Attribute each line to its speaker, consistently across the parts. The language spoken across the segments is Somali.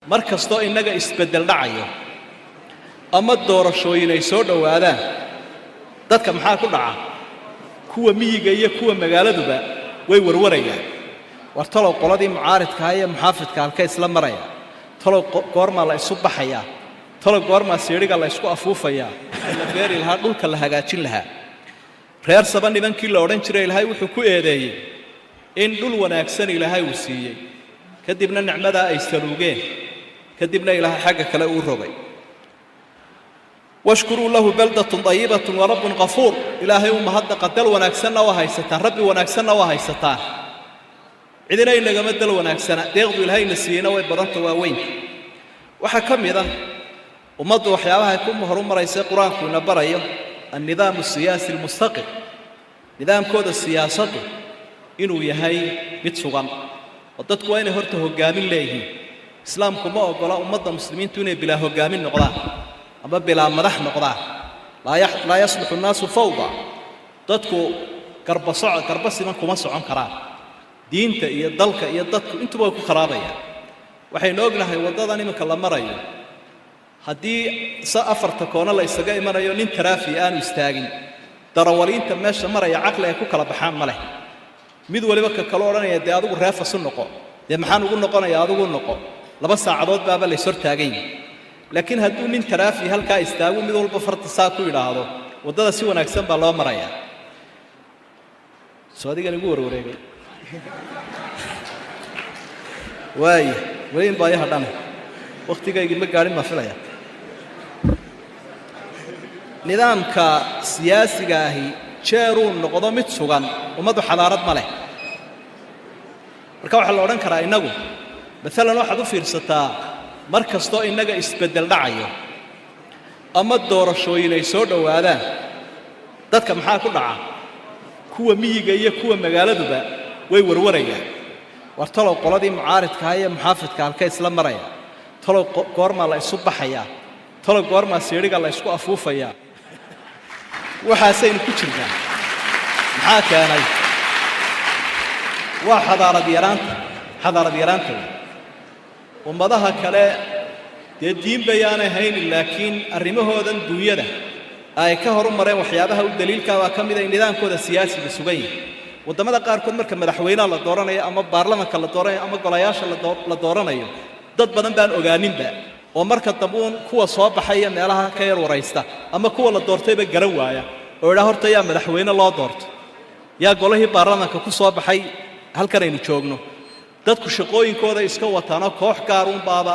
Speaker 1: Mar kastoo innaga isbeddel dhacayo ama doorashooyin ay soo dhowaadaan, dadka maxaa ku dhaca? Kuwa miyiga iyo kuwa magaaladuba way warwarayaan. War talow qoladii mucaaridkaha iyo muxaafidka halkay isla maraya? Talow goormaa la isu baxayaa? Talow goormaa siidhiga la isku afuufayaa, la beeri lahaa, dhulka la hagaajin lahaa? Reer Saba nimankii la odhan jiray, Ilaahay wuxuu ku eedeeyey in dhul wanaagsan Ilaahay uu siiyey, kadibna nicmadaa ay saluugeen, kadibna Ilaahay xagga kale uu rogay. واشكروا له بلدة طيبة ورب غفور. Ilaahay u mahadnaqa, dal wanaagsanna waa haysataan, Rabbi wanaagsanna waa haysataan. Cidina inagama dal wanaagsana, deeqdu Ilaahayna siiyeyna way badanta, waa weyn. Waxaa ka mid ah ummaddu waxyaabaha ay ku horumaraysa Qur-aanku ina barayo النظام السياسي المستقر, nidaamkooda siyaasaddu inuu yahay mid sugan, oo dadku waa inay horta hoggaamin leeyihiin. Islaamku ma oggola ummadda muslimiintu inay bilaa hoggaamin noqdaan ama bilaa madax noqdaan. لا يصلح الناس فوضى. Dadku garba soco, garba siman kuma socon karaan. Diinta iyo dalka iyo dadku intuba way ku kharaabayaan. Waxaynu ognahay waddadan iminka la marayo, haddii se afarta koono la isaga imanayo, nin taraafi aanu istaagin, darawaliinta meesha maraya caqli ay ku kala baxaan ma leh. Mid waliba ka kalo odhanaya, "Dee adigu reefasu noqo." "Dee maxaan ugu noqonaya?" "Adigu noqo." 2 saacadood baaba lays hortaagan yahay. Laakiin hadduu nin taraafi halkaa istaagu, mid walba farta saa ku yidhaahdo, waddada si wanaagsan baa loo marayaa. Soo adigan igu warwareegay waaya, weli in baa i hadhane, wakhtigaygii ma gaadhin baan filaya. Nidaamka siyaasiga ahi jeeruu noqdo mid sugan, ummaddu xadaarad ma leh. Marka waxaa la odhan karaa innagu maalan, waxaad u fiirsataa, mar kastoo innaga isbeddel dhacayo ama doorashooyin ay soo dhowaadaan, dadka maxaa ku dhaca? Kuwa miyiga iyo kuwa magaaladuba way warwarayaan. War talow qoladii mucaaridkaha iyo muxaafidka halkay isla maraya? Talow goormaa la isu baxayaa? Talow goormaa siidhiga la isku afuufayaa? Waxaasaynu ku jirnaa. Maxaa keenay? Waa xadaarad yaraanta, xadaarad yaraanta wey. Ummadaha kale dee diin bayaanay haynin, laakiin arrimahoodan duunyada ay ka horu mareen waxyaabaha u daliilkaa baa ka mida in nidaamkooda siyaasiga sugan yahay. Waddamada qaarkood marka madaxweynaha la dooranayo ama baarlamanka la dooranayo ama golayaasha la dooranayo, dad badan baan ogaaninba, oo marka dambe uun kuwa soo baxaya meelaha ka yar waraysta ama kuwa la doortayba garan waaya, oo idhaa, "Horta yaa madaxweyne loo doorto? Yaa golihii baarlamanka ku soo baxay halkan aynu joogno?" Dadku shaqooyinkooda iska wataanoo koox gaaruunbaaba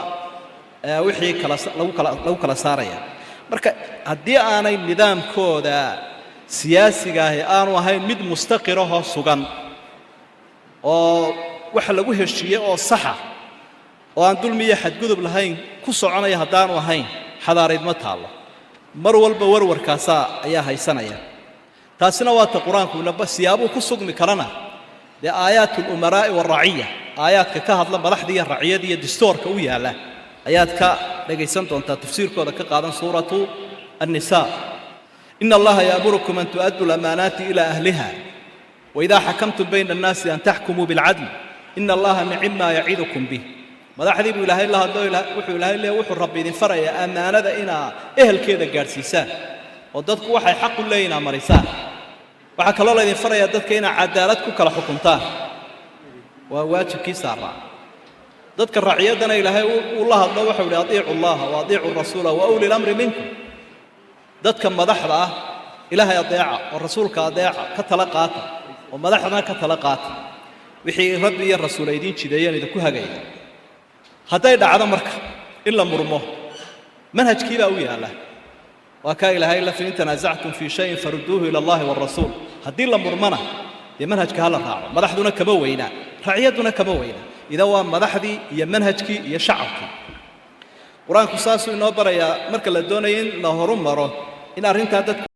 Speaker 1: wixii kala lagu kala saaraya. Marka haddii aanay nidaamkooda siyaasiga ahi aanu ahayn mid mustaqirahoo sugan, oo waxa lagu heshiiyey oo saxa oo aan dulmi iyo xadgudub lahayn ku soconaya haddaanu ahayn, xadaarayd ma taallo. Mar walba warwarkaasaa ayaa haysanaya. Taasina waa ta Qur-aanku inaba siyaabuu ku sugmi karana. Dee آيات الأمراء والرعية, aayaadka ka hadla madaxda iyo raciyada iyo distoorka u yaalla, ayaad ka dhagaysan doontaa, tafsiirkooda ka qaadan سورة النساء: إن الله يأمركم أن تؤدوا الأمانات إلى أهلها وإذا حكمتم بين الناس أن تحكموا بالعدل إن الله نعما يعظكم به. Madaxdii buu Ilaahay la hadlo. Wuxuu Ilaahay leeyahy, wuxuu Rabbi idin farayaa ammaanada inaa ehelkeeda gaadhsiisaan, oo dadku waxay xaq u leeyihin aa marisaan. Waxaa kaloo laydin farayaa dadka inaa cadaalad ku kala xukuntaan, waa waajibkii saaraa. Dadka raciyaddana Ilaahay uu la hadlo, waxau idhi: أطيعوا الله وأطيعوا الرسول وأولي الأمر منكم. Dadka madaxda ah Ilaahay adeeca oo rasuulka adeeca, ka tala qaata, oo madaxdana ka tala qaata. Wixii Rabbi iyo rasuul ay idiin jideeyeen idinku hagaya. Hadday dhacdo marka in la murmo, manhajkii baa u yaalla. Waa kaa Ilaahay la: فإن تنازعتم في شيء فردوه إلى الله والرسول. Haddii la murmana, dee manhajka ha la raaco. Madaxduna kama weynaa, raciyadduna kama weynaa. Idan waa madaxdii iyo manhajkii iyo shacabkii. Qur-aanku saasuu inoo barayaa marka la doonayo in la horu maro, in arrintaa dadku